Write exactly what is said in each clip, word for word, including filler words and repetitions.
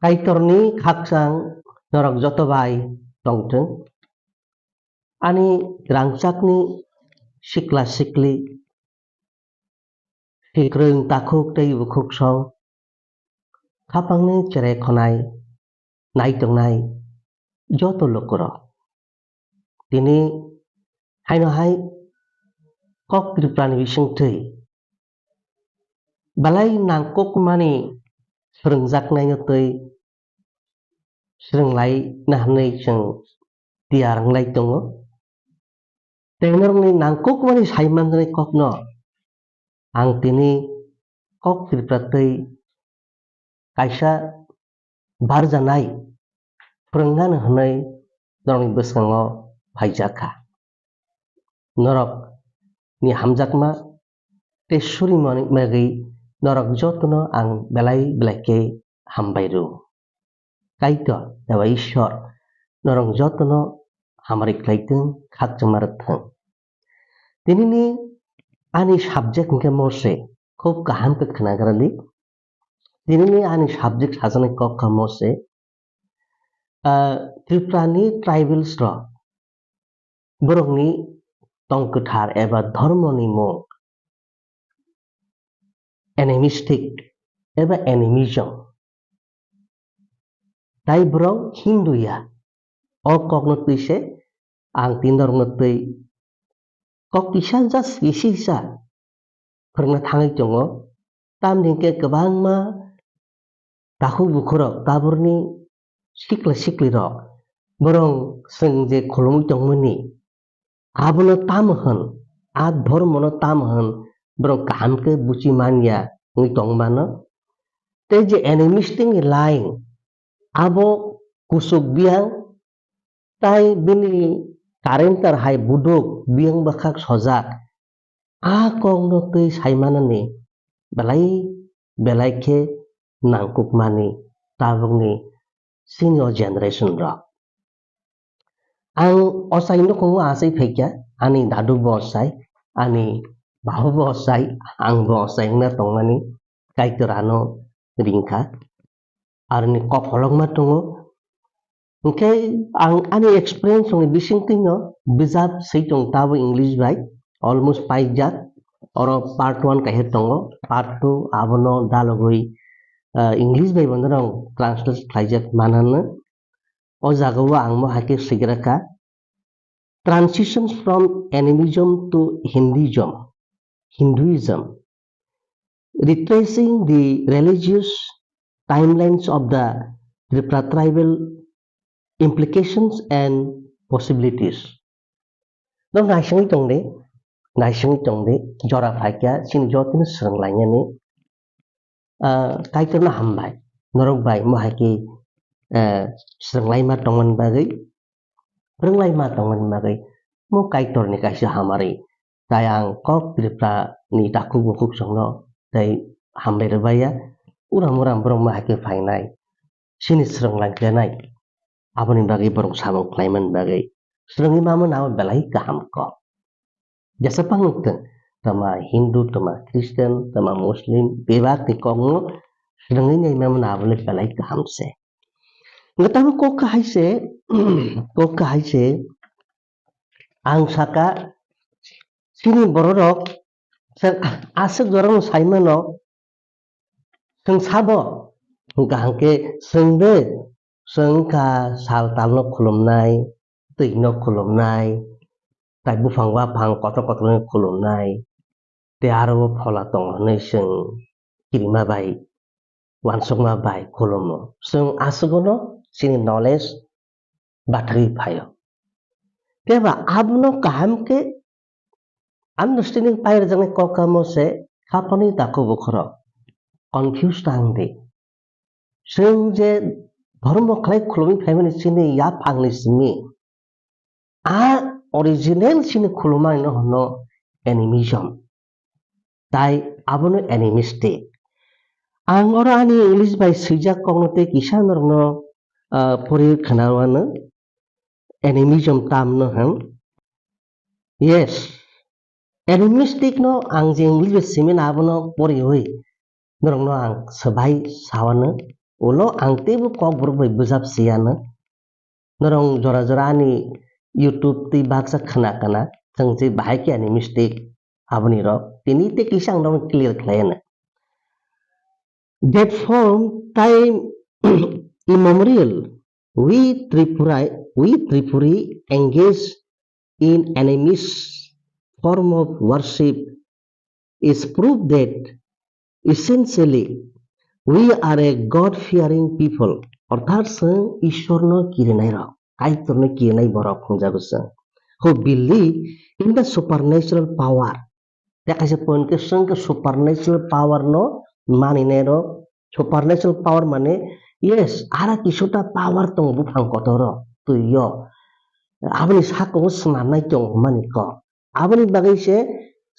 Kaitorni khakchang norok joto bai tongthwng. Ani rangchakni sikla sikli, sikrwng takhuk tei bukhuk song, khapangni cherai khonai naitongnai joto lukurok. Tini haino hai kok Tripurani bisingtwi belai nangkukmani swrwngjaknaino tei swrwnglaina hwnwi chwng tiyar wnglai tongo. Tei norokni nangkukmani saimanjaknai kokno ang tini kok Tripura twi kaisa barjanai phwrwngnani hwnwi norokni bwskango phaijak kha. Norokni hamjakma tei surimani bagwi norok jotono ang belai belai khe hambai rw. Kaitor eba Ishwar norok jotono hamari khlai thwng, khakchangma rwk thwng. Tinini ani subject hwnkhe mose, khub kaham khe khwnagradi. Tinini ani subject sajaknai kok kha mose, ah, Tripurani tribals rok borokni tong kwthar eba dhormoni mung animistic eba animism. Tai borok Hindu ya. O kokno twi se ang tini norokno twi kok kisa, just kisa kisa phwrwngna thangwi tongo. Tamni hwnkhe kwbangma takhuk bukhurok, taborni sikla siklirok, borok chwng je khulumwi tongmani, abono tamo hwn, a dhormono tamo hwn, borok kaham khe buchi man ya wngwi tong mano. Tei je animistic ni line, abo kuchuk biyang, tai bini current tar hai buduk biyang bwkhak sojak. A kokno twi saimanani belai belai khe nangkukmani tabukni senior generation rok. Ang ochai nukhungo achai phaikha, ani dadu bo ochai, ani babu bo ochai, ang bo ochai wngna tongmani Kaitor ano ringkha. Aroni kok holokma tongo. Hwnkhe ang ani experience ni bisingtwino bijap swi tong tabo English bai, almost paijak. Oro part one kaisa tongo, part two abono dalogwi, ah, English bai bono rang translate khlaijak manano. O jagao ang mo hai khe swigra kha, Transitions from Animism to Hinduism, Hinduism, Retracing the Religious Timelines of the Tripura Tribal, Implications and Possibilities. No naisingwi tongdi, naisingwi tongdi, jora phaikha chini jotoni swrwnglainani, ah, Kaitorno hambai, norok bai mo hai khe, eh, swrwnglaima tongmani bagwi, rwnglaima tongmani bagwi, mo Kaitorni kaisa hamari. Tai ang kok Tripura ni takhuk bukhuk songno tai hambai rwbaiya, uram uram borok mo hai khe phainai, chini swrwnglainai, aboni bagwi borok samung khlaimani bagwi swrwngwi mamani abo belai kaham kok. Jesa pang wngtwng, tama Hindu, tama Christian, tama Muslim, bebak ni kokno swrwngwi naimani abo le belai kaham se. Hwnkhe tabuk kok kahai se, kok kahai se, ang saka, chini bororok, se aswk jorano saimano, Chwng sabo, hwnkha hwnkhe chwng de, chwng wngkha sal talno khulumnai, twino khulumnai, tai buphang baphang kotor kotorno khulumnai, tei aro o phola tongo hwnwi chwng kirima bai, uansukma bai khulumo. Chwng aswkno chini knowledge bathagwi phaio. Tei ba abono kaham khe understanding pairwjaknai kok kamo se khapani takhuk bukhurok confuse ta wng di. Chwng je dhormo khlai khulumwi phaimani chini yaphangni simi, a original chini khulumani no hwno animism. Tai abono animistic. Ang oro ani English bai swijak kokno tei kisa norokno, ah, pori khwnawano animism tamno hwn. Yes, animistic no ang je English bai simi na abono poriwi norokno ang swbai sawano Ulo ang teibo kokborok bai bwjap siyano. Norong jora jora ani YouTube tei baksa khna khna, chwng se bahai khe ani mistake aboni rok. Tini tei kisa ang norok clear khlai ano. That from time immemorial, we Tripura, we Tripuri engage in animist form of worship is proof that essentially we are a God-fearing people. Orthat chwng Ishwarno kirinai rok, Kaitorno kirinai borok hwnjago chwng. Who believe in the supernatural power. Tei kaisa point khe chwng khe supernatural power no maninai rok. Supernatural power mane, yes, ara kisuta power tongo buphang kotor o, twi o. Aboni sakongo swnamnai tongo hwnmani kok. Aboni bagwi se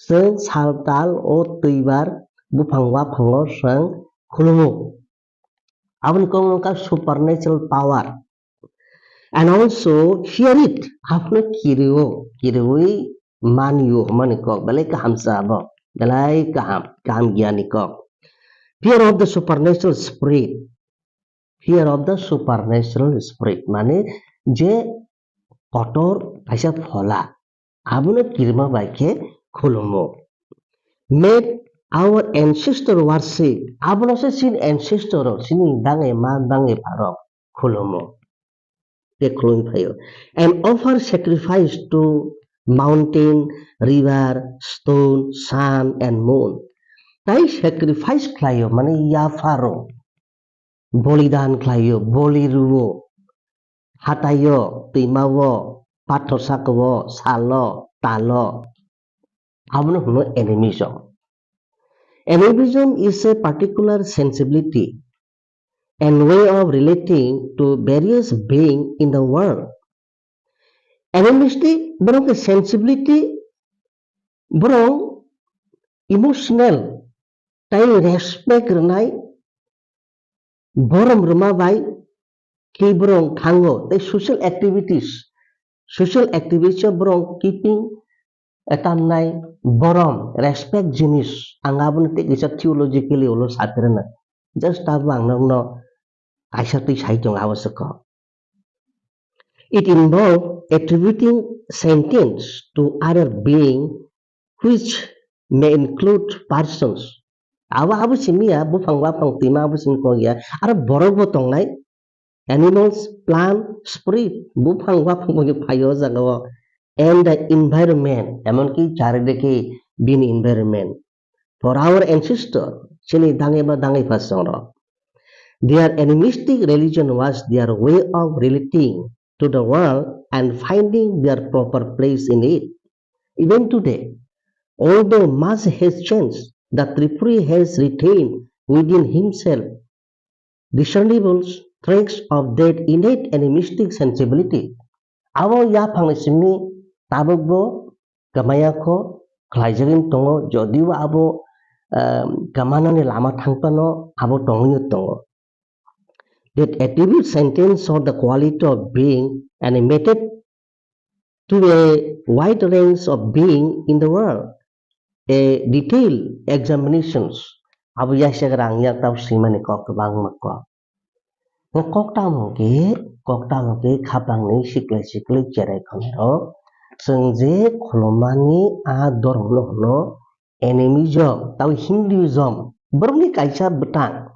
chwng sal tal o twibar buphang waphango chwng khulumo. Aboni kok wngkha supernatural power. And also fear it, abono kirio, kiriwi manio hwnmani kok, belai kaham se abo, belai kaham, kaham giyanni kok. Fear of the supernatural spirit, fear of the supernatural spirit, mane je kotor kaisa phola, abono kirima bai khe khulumo. Made our ancestor worship, abono se chini ancestor rok, chini bangwi ma bangwi pharok khulumo. Tei khulumwi phaio. And offer sacrifice to mountain, river, stone, sun and moon. Tai sacrifice khlaio, mane yapharo. Bolidan khlaio, boli rwo, hataio, twimao, pathor sakao, salo, talo. Abono hwno animism. Animism is a particular sensibility and way of relating to various being in the world. Animistic borok khe sensibility, borok emotional, tai respect rwnai, borom rwma bai khe borok thango, tei social activities, social activities o borok keeping, etamnai, borom, respect jinis, ang abono tei kisa theologically ulo satirana. Just abo ang nokno kaisa twi sai tongo abo se kok. It involve attributing sentience to other being, which may include persons. Abo, abo simi ya, buphang waphang twima abo simi kok ya. Aro borok bo tongnai, animals, plant, spirit, buphang waphang bo phaio o jaga o. And the environment, emonki charidike bini environment. For our ancestor, chini dangwi ba dangwi pha songrok. Their animistic religion was their way of relating to the world and finding their proper place in it. Even today, although much has changed, the Tripuri has retained within himself discernible traits of that innate animistic sensibility. Abo yaphangni simi tabukbo kwmaya kho khlaijagwi tongo, jodio abo, um, kwmanani lama thangphano abo tongwi tongo. That attribute sentience or the quality of being animated to a wide range of being in the world. A detailed examinations, abo yachagra ang yak tau swimani kok kwbangma kok. Kok tamo khe, kok tamo khe khapangni sikle sikle cherai khonero chwng je khulumani a dhormono hwno animism, tei Hinduism, borokni kaisa bwtang.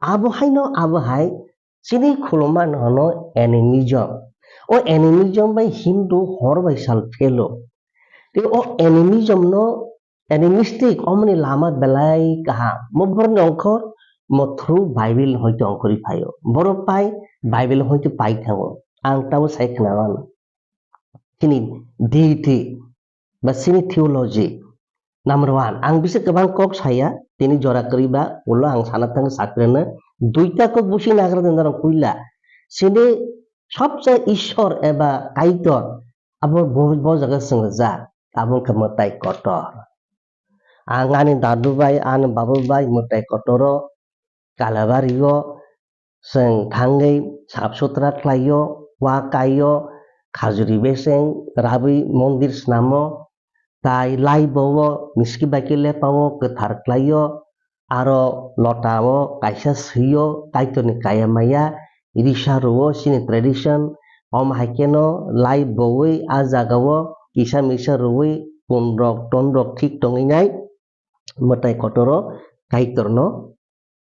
Abo haino abo hai chini khulumani hwno animism. O animism bai Hindu hor bai sal phelo. Tei o animism no, animistic omoni lama belai kaham. Mo borokni ongkhor mo through Bible hoito ongkhorwi phaio. Borok pai Bible hoito pai thango. Ang tabo sai khna mano. Chini deity ba chini theology. Number one, ang bisa kwbang kok saya, tini jora kwrwi ba, ulo ang sana thang sakreno, duita kok busi nagra de norok puila. Chini sobse Ishwar eba Kaitor, abo bo, bo jaga swngjak, abo wngkha mwtai kotor. Ang ani dadu bai, ani babu bai mwtai kotoro Kalabari o chwng thangwi sap sutra khlaio, wa kaio, khajuri beseng rabwi mondir snamo, tai laibo o miski bai khe lepao kwthar khlaio, aro lota o kaisa swi o Kaitor ni kaya maya risa rwo chini tradition, omo hai kheno lai bowi a jaga o kisa misa rwwi pun rok ton rok thik tongwi nai mwtai kotor o Kaitor no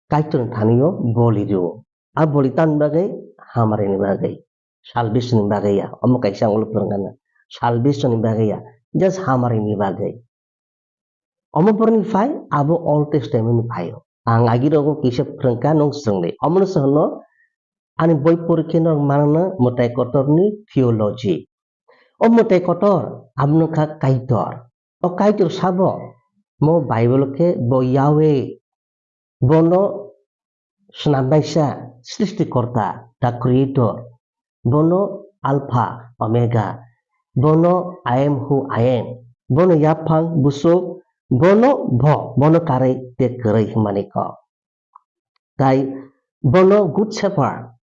Kaitor ni thani o boli rwo. A boli tamni bagwi? Hamari ni bagwi. Salvation ni bagwi ya. Omo kaisa ang ulo phwrwng gana. Salvation ni bagwi ya. Just hamari ni bagwi. Omo borok ni phai abo Old Testament ni phai o. Ang agi rogo kisa phwrwng kha nwng swrwng di. Omo no se hwno ani boi porikhe no manano mwtai kotor ni theology. O mwtai kotor abo no kha Kaitor. O Kaitor sabo mo Bible khe bo Yahweh. Bono swnamnaisa, srishtikorta, the creator. Bono Alpha, Omega. Bono I am who I am. Bono yaphang, busuk. Bono bo, bono karwi tei kwrwi hwnmani kok. Tai bono good shepherd.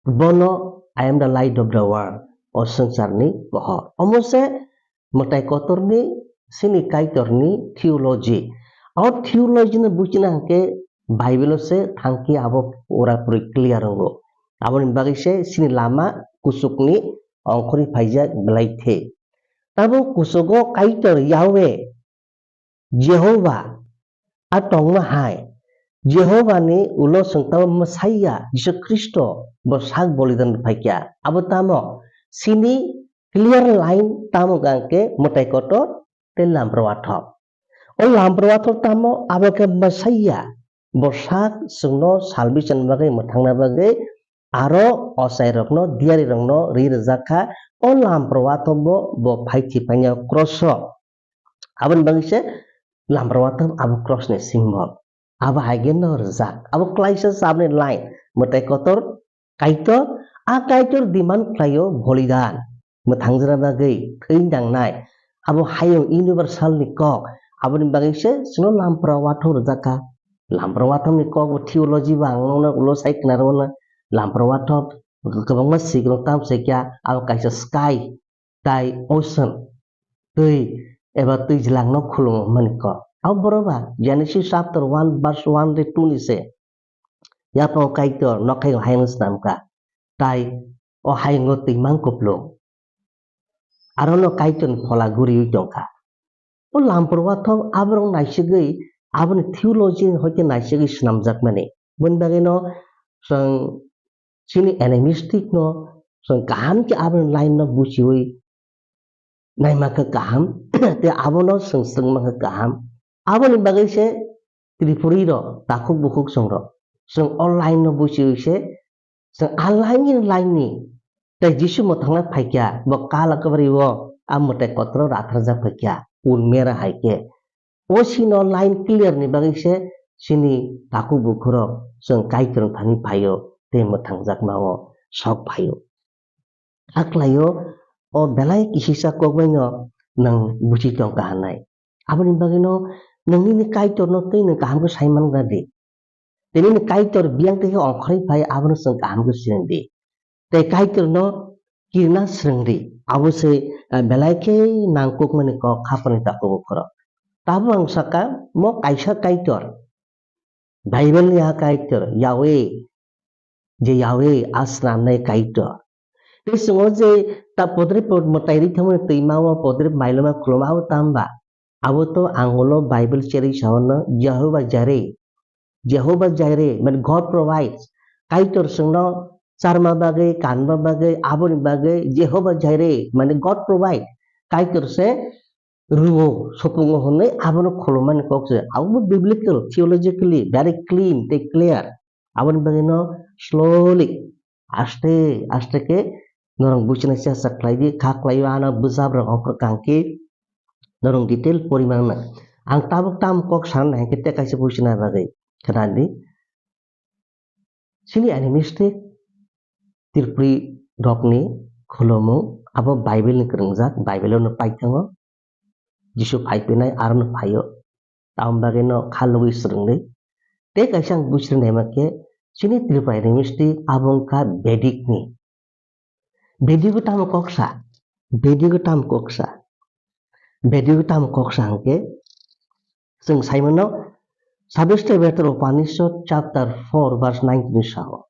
Bono I am the light of the world. O swngcharni pohor. Omo se mwtai kotorni, chini Kaitorni theology. O theology no buchina hwnkhe Bible o se thangkhe abo pura puri clear wngo. Aboni bagwi se chini lama kuchukni ongkhorwi phaijak belai the. Tabuk kuchugo Kaitor Yahweh, Jehovah, a tongma hai. Jehovah ni ulo chwng tamo Messiah, Jisu Khristo, bo sak bolidan phaikha. Abo tamo? Chini clear line tamo hwnkhe mwtai kotor tei lampro wathok. O lampro wathok tamo? Abo khe Messiah, bo sak chwngno salvation bagwi, mwthangna bagwi, aro ochairokno, diyarirokno ri rwjak kha. O lampro wathok bo, bo phai thwi paina cross o. Aboni bagwi se lampro wathok abo cross ni symbol. Abo hai khe no rwjak. Abo klaisa chabni line. Mwtai kotor Kaitor, a Kaitor demand khlaio bolidan. Mwthangjwkna bagwi thwi nangnai. Abo hayung universal ni kok. Aboni bagwi se chwngno lampro wathok rwjak kha. Lampro wathok ni kok bo theology bo ang nokno ulo sai khna rwna. Lampro wathok kwbangma sikrok tam sai kha. Abo kaisa sky tai ocean, twi eba twijlangno khulumo hwnmani kok. Abo borok ba Genesis chapter one verse one tei two ni se. Yaphango Kaitor nokhai o hayung swnam kha, tai o hayungo twi mang kupulung. Arono Kaitorni phola guriwi tong kha. O lampro wathok aborok naisugwi, aboni theology hoite naisugwi swnamjakmani. Boni bagwino chwng chini animistic no chwng kaham khe aboni line no buchiwi naima khe kaham, tei abono chwng swrwngma khe kaham. Aboni bagwi se Tripuri rok, takhuk bukhuk chwng rok, chwng o line no buchiwi se, chwng a line ni, line ni tei Jisu mwthangna phaikha, bo kala kwbari o a mwtai kotor o ratharjak phaikha, un mera hai khe. O sino line clear ni bagwi se chini takhuk bukhurok chwng Kaitor thani phaio tei mwthangjakma o sok phaio. Aklaio o belai kisisa kokbai no nwng buchi tong kahanai. Aboni bagwi no nwng nini Kaitor no tei nwng kaham khe sai man gra di. Tei nini Kaitor biyang tei khe ongkhorwi phai abono chwng kaham khe sinai di. Tei Kaitor no kirna swrwng di. Abo se, eh, belai khe nangkukmani kok khapani takhuk bukhurok. Tabuk ang saka mo kaisa Kaitor. Bible ni a Kaitor, Yahweh, je Yahweh a swnamnai Kaitor. Tei chwng o je ta podre pod mwtai ri thangmani twima o podre mailoma khuluma abo tamba? Abo to ang ulo Bible cherwi sa hwnno Jehovah Jireh. Jehovah Jireh, mane God provides. Kaitor chwngno charma bagwi, kanma bagwi, aboni bagwi Jehovah Jireh, mane God provide. Kaitor se rwo, sopungo hwnwi abono khulumani kok se. Abo bo biblical, theologically very clean tei clear. Aboni bagwino slowly, aste aste khe norok buchina chesta khlai di, kha khlaio ano bwsap rok okra kangkhe norok detail pori mangna. Ang tabuk tamo kok sana nai khe tei kaisa buchina bagwi khna di. Chini animistic Tripuri rokni khulumung abo Bible ni kwrwngjak, Bible no pai thango. Jisu phai pinai aro no phaio. Tamni bagwi no kha lugwi swrwngwi. Tei kaisa ang buchirwi naima khe chini Tripura animistic abo wngkha Vedic ni. Vedic o tamo kok sa? Vedic o tamo kok sa? Vedic o tamo kok sa hwnkhe chwng sai mano Sabeste Betar Upanishad chapter four verse nineteen sao.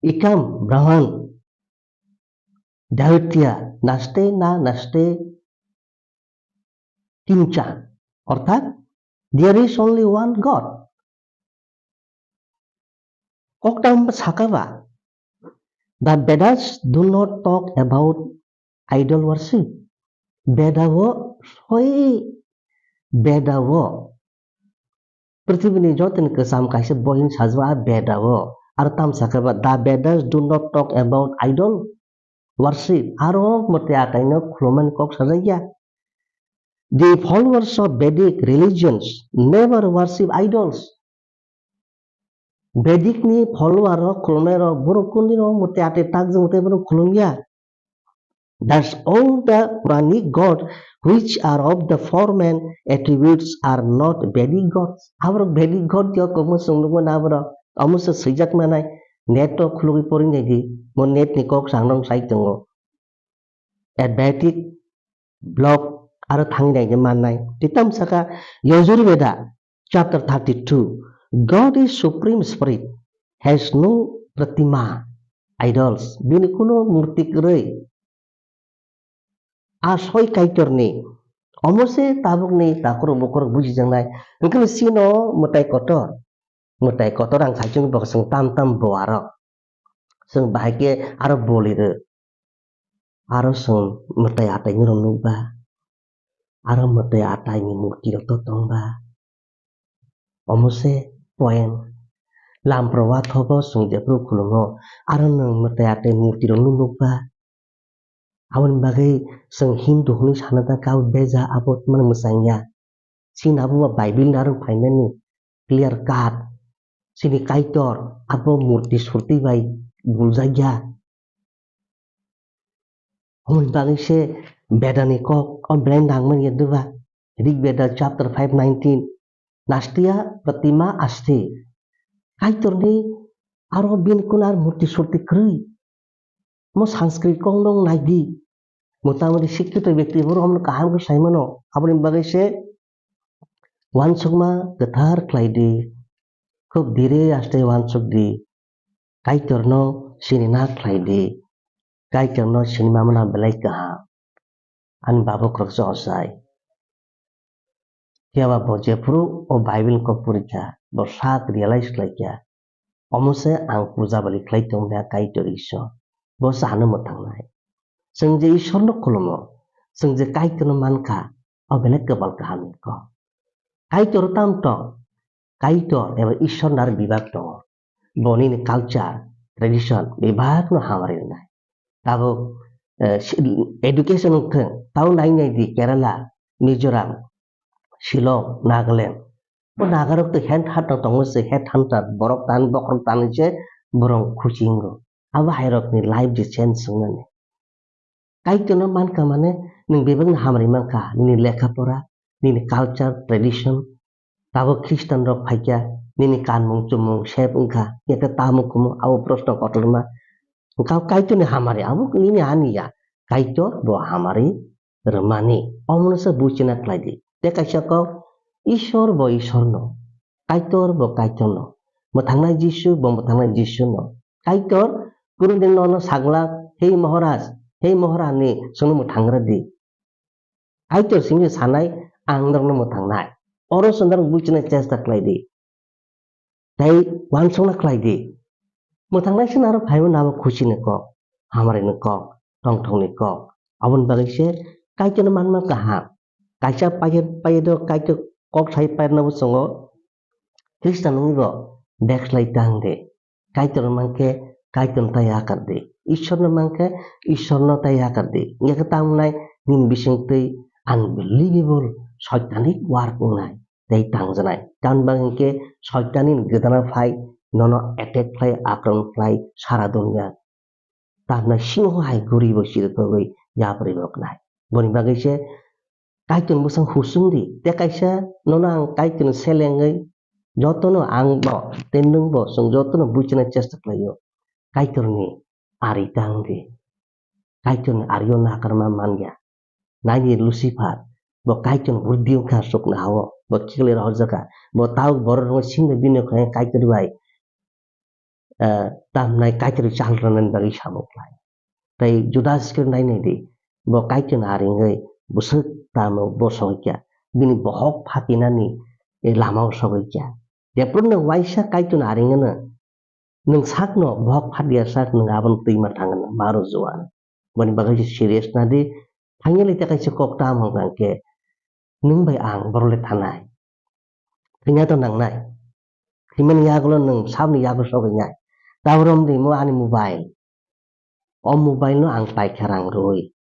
Ikam Brahman Daitya naste na naste kincha. Orthat, there is only one God. Koktam sakaba, the Vedas do not talk about idol worship. Beda o soi, Beda o pritibini jotoni kwcham kaisa bohin sajwa a Beda o. Aro tam sakaba, the Vedas do not talk about idol worship. Aro mwtai ataino khulumani kok sajakya. The followers of Vedic religions never worship idols. Vedic ni follower rok, khulumnai rok, borok kundino mwtai atai takjak mwtai bono khulumya. That's all the Puranic god which are of the form and attributes are not Vedic gods. Aborok Vedic god yo komo chwng nukmano aborok. Omo se swijak manai. Net o khulugwi porinai di. Mo net ni kok sa ang nong sai tongo. Advaitic block aro thangwi naikhe mannai. Tei tamo saka Yajurveda chapter thirty-two, God is supreme spirit, has no pratima, idols, bini kuno murti kwrwi. A soi Kaitorni, omo se tabukni takhurok bukhurok bujijaknai. Hwnkhe chini mwtai kotor, mwtai kotor ang khai chwng boksa chwng tam tam bo aro. Chwng bahai khe aro boli rw. Aro chwng mwtai atai ni rok nukba. Aro mwtai atai ni murti rok to tongba. Omo se point. Lamphro wathogo chwng jephru khulungo. Aro nwng mwtai atai murti rok nukba. Aboni bagwi chwng Hindu hwnwi sana ta kau beja abo tmani mwchangya. Chini abo ba Bible narwk phaimani clear cut. Chini Kaitor abo murti surti bai buljakya. Hwnwi bagwi se Bedani kok o belai nangmani ya doba. Rig Beda chapter five nineteen. Nastia pratima asti. Kaitorni aro bini kunar murti surti kwrwi. Mo Sanskrit kok nong nai di. Motamoti sikkhito bekti borok omono kaham khe sai mano. Aboni bagwi se uansukma kwthar khlai di. Khub dire aste uansuk di. Kaitorno sinina khlai di. Kaitorno sinima mano belai kaham. Ani babo khoroksa ochai. Phiya ba bo jephuru o Bible kok pori kha, bo sak realize khlai kha. Omo se ang puja bali khlai tong maya Kaitor Ishwar. Bo se ano mwthangnai. Chwng je Ishwarno khulumo, chwng je Kaitorno man kha, o belai kwbal kahamni kok. Kaitor tamo tong, Kaitor eba Ishwar nar bibak tongo. Bo nini culture, tradition, bebakno hamari rwnai. Tabuk, eh, si-, education wngthwng, tabuk nai nai di Kerala, Mizoram, Shillong, Nagaland. Bo Nagarok twi hand hunter tongo se, head hunter, borok tan, bokrok tan se, borok khuchi wngo. Abo hai rokni life je change wngnani. Kaitorno mankha mane nwng bebakno hamari mankha, nini lekha pora, nini culture, tradition, tabuk Khristan rok phaikha, nini kanmung chumung sep wngkha, yakhe tamo kumu abo proshno kotorma. Wngkha Kaitorni hamari, abo nini ani ya, Kaitor bo hamari rwmani, omono se buchina khlai di. Tei kaisa kok, Ishwar bo Ishwarno, Kaitor bo Kaitorno, mwthangnai Jisu bo mwthangnai Jisuno. Kaitor, kurundin nono saglak, "Hei Maharaj, hei Maharani, chwngno mwthang rw di." Kaitor simi sanai, "Ang norokno mwthangnai." Oro chwng norok buchina chesta khlai di. Tei uansukna khlai di. Mwthangnai se norok phaiwi nabo khuchini kok, hamari ni kok, tongthokni kok. Aboni bagwi se Kaitorno manma kaham. Kaisa paiyet, paiyet o Kaitor kok sai pairwna bo chwngo, Khristan wngwi bo backslide tang de. Kaitor mankhe Kaitorno tai yakar de. Ishwarno mankhe Ishwarno tai yakar de. Wngya khe tamo nai nini bisingtwi unbelievable satanic work wngnai tei tangjanai. Tamni bagwi hinkhe Soitanni gwdana phai nono attack khlai, akron khlai sara dunya. Tamni singho hai guri bo chirikogwi yapri bo khnai. Boni bagwi se Kaitorni bwsang husung di. Tei kaisa nono ang Kaitorni selengwi jotono ang bo tei nwng bo chwng jotono buchina chesta khlaio. Kaitorni ari tang di. Kaitorni ario nakarma manya. Naini Lucifer, Bo Kaitor bwrwi wngkha aswkno ha-o. Bo khiklwi rohorjakha. Bo tabuk borok rwngwi singno bini khlai Kaitor bai, eh, tamnai Kaitor chal rwnani bagwi samung khlai. Tei Judas khe nainai di. Bo Kaitor ari wngwi bwswk tamo bo sogwi kha. Bini bohok phatinani, eh, lama-o sogwi kha. Jephru nwng waisa Kaitor ari wngno, nwng sakno bohok phat ya sak nwng abono twima thangna maro juan. Boni bagwi se serious na di. Finally ta kaisa kok ta mang khe nwng bai ang borok le thanai. Thwina to nangnai. Thwimani yagulo nwng sabni yago sogwi nai. Tabrom di mo ani mobile. O mobile no ang paikha rang rwi.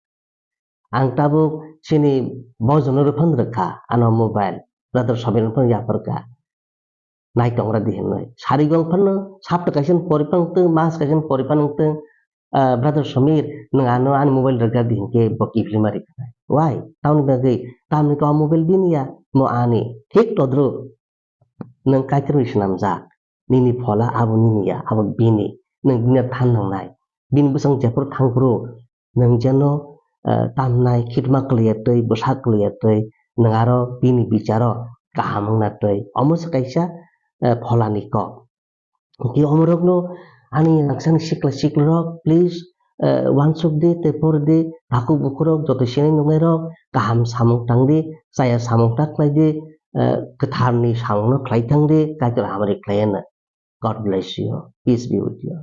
Ang tabuk chini bojono rwphang rwkha ano mobile. Brother Sobil phang yapharkha. Naitongra di hinwi. Sarigo phano sapta kaisa pori pang tong, mas kaisa pori pang tong. Ah, brother Somir, nwng ano ani mobile rwkha di hinkhe bo kiphilma rikha. Why? Tamni bagwi, tamni ko mobile bini ya, mo ani. Thik todruk. Nwng Kaitorni swnamjak. Nini phola abo nini ya, abo bini. Nwng bini than nangnai. Bini bwsang jephru thangphru nwng jeno, eh, tamnai khitma kwlaiya twi, bwsa kwlaiya twi, nwng aro bini bicharo kaham wngna twi. Omo se kaisa, eh, pholani kok. Hinkhe omorokno ani nangsani sikla siklirok, please, eh, uansuk di tei por di, takhuk bukhurok, joto sinai nuknairok, kaham samung tang di, chaya samung ta khlai di, eh, kwtharni samungno khlai thang di, Kaitor hamari khlai anw. God bless you. Peace be with you.